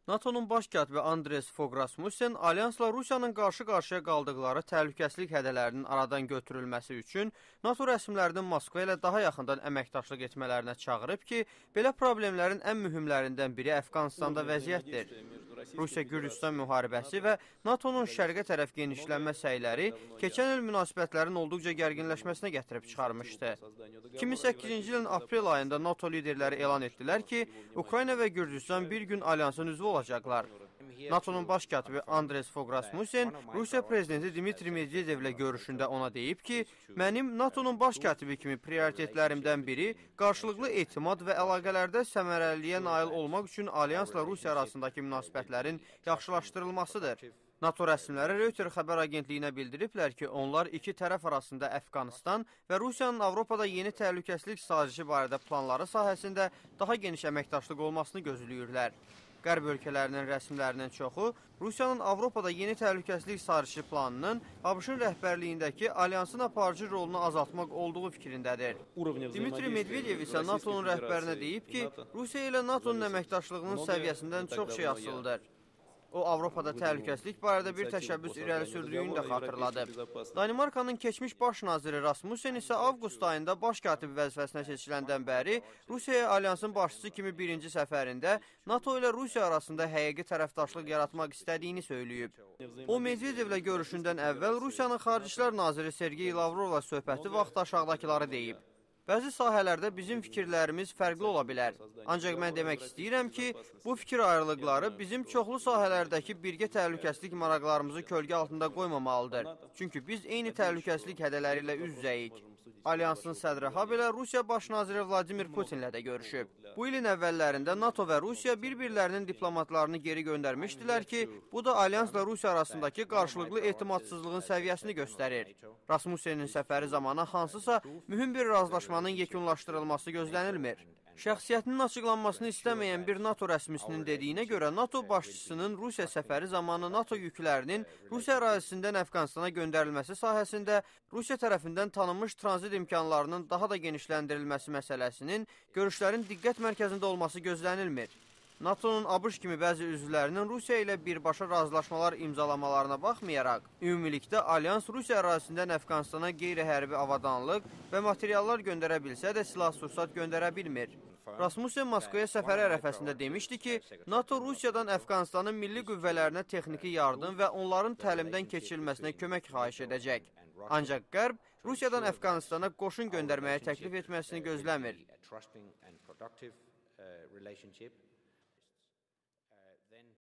NATO-nun baş katibi Andres Fogh Rasmussen Alyansla Rusiyanın qarşı-qarşıya qaldıqları təhlükəsizlik hədələrinin aradan götürülməsi üçün NATO rəsmilərinin Moskva ilə daha yaxından əməkdaşlıq etmələrinə çağırıb ki, belə problemlərin ən mühümlərindən biri Əfqanıstanda vəziyyətdir. Rusiya-Gürcüstan müharibəsi və NATO-nun şərqə tərəf genişlənmə səyləri keçən il münasibətlərin olduqca gərginləşməsinə gətirib çıxarmışdı. 2008-ci ilin aprel ayında NATO liderləri elan etdilər ki, Ukrayna və Gürcüstan bir gün Alyansın üzvü olacaqlar. NATO-nun baş katibi Andres Fogh Rasmussen Rusiya prezidenti Dmitri Medvedevlə görüşündə ona deyib ki, mənim NATO-nun baş katibi kimi prioritetlərimdən biri qarşılıqlı etimad və əlaqələrdə səmərəliliyə nail olmaq üçün Alyansla Rusiya arasındakı münasibətlərin yaxşılaşdırılmasıdır. NATO rəsmiləri Reuters xəbər agentliyinə bildiriblər ki, onlar iki tərəf arasında Əfqanıstan və Rusiyanın Avropada yeni təhlükəsizlik sazişi barədə planları sahəsində daha geniş əməkdaşlıq olmasını gözləyirlər. Qərb ölkələrinin rəsmilərinin çoxu Rusiyanın Avropada yeni təhlükəsizlik sazişi planının ABŞ-ın rəhbərliyindəki Alyansın aparıcı rolunu azaltmaq olduğu fikrindədir. Dmitri Medvedev isə NATO-nun rəhbərinə deyib ki, Rusiya ilə NATO-nun əməkdaşlığının səviyyəsindən çox şey asılıdır. O, Avropada təhlükəsizlik barədə bir təşəbbüs irəli sürdüyünü də xatırladı. Danimarkanın keçmiş baş naziri Rasmussen isə avqust ayında baş katib vəzifəsinə seçiləndən bəri Rusiyaya Alyansın başçısı kimi birinci səfərində NATO ilə Rusiya arasında həqiqi tərəfdaşlıq yaratmaq istədiyini söyləyib. O, Medvedevlə görüşündən əvvəl Rusiyanın Xarici İşlər Naziri Sergey Lavrovla söhbəti vaxtı aşağıdakıları deyib. Bəzi sahələrdə bizim fikirlərimiz fərqli ola bilər. Ancaq mən demək istəyirəm ki, bu fikir ayrılıqları bizim çoxlu sahələrdəki birgə təhlükəsizlik maraqlarımızı kölgə altında qoymamalıdır. Çünki biz eyni təhlükəsizlik hədələri ilə üz-üzəyik. Alyansın sədri habelə Rusiya baş naziri Vladimir Putinlə də görüşüb. Bu ilin əvvəllərində NATO və Rusiya bir-birlərinin diplomatlarını geri göndərmişdilər ki, bu da Alyansla Rusiya arasındakı qarşılıqlı etimadsızlığın səviyyəsini göstərir. Rasmussenin səfəri zamanı hansısa mühüm bir razılaşmanın yekunlaşdırılması gözlənilmir. Şəxsiyyətinin açıqlanmasını istəməyən bir NATO rəsmisinin dediyinə görə NATO başçısının Rusiya səfəri zamanı NATO yüklərinin Rusiya ərazisindən Əfqanıstana göndərilməsi sahəsində Rusiya tərəfindən tanınmış tranzit imkanlarının daha da genişləndirilməsi məsələsinin görüşlərin diqqət mərkəzində olması gözlənilmir. NATO-nun ABŞ kimi bəzi üzvlərinin Rusiya ilə birbaşa razılaşmalar imzalamalarına baxmayaraq, ümumilikdə Alyans Rusiya ərazisindən Əfqanıstana qeyri-hərbi avadanlıq və materiallar göndərə bilsə də silah-sursat göndərə bilmir. Rasmussen Moskvaya səfəri ərəfəsində demişdi ki, NATO Rusiyadan Əfqanistanın milli qüvvələrinə texniki yardım və onların təlimdən keçirilməsinə kömək xahiş edəcək. Ancaq Qərb Rusiyadan Əfqanıstana qoşun göndərməyə təklif etməsini gözləmir.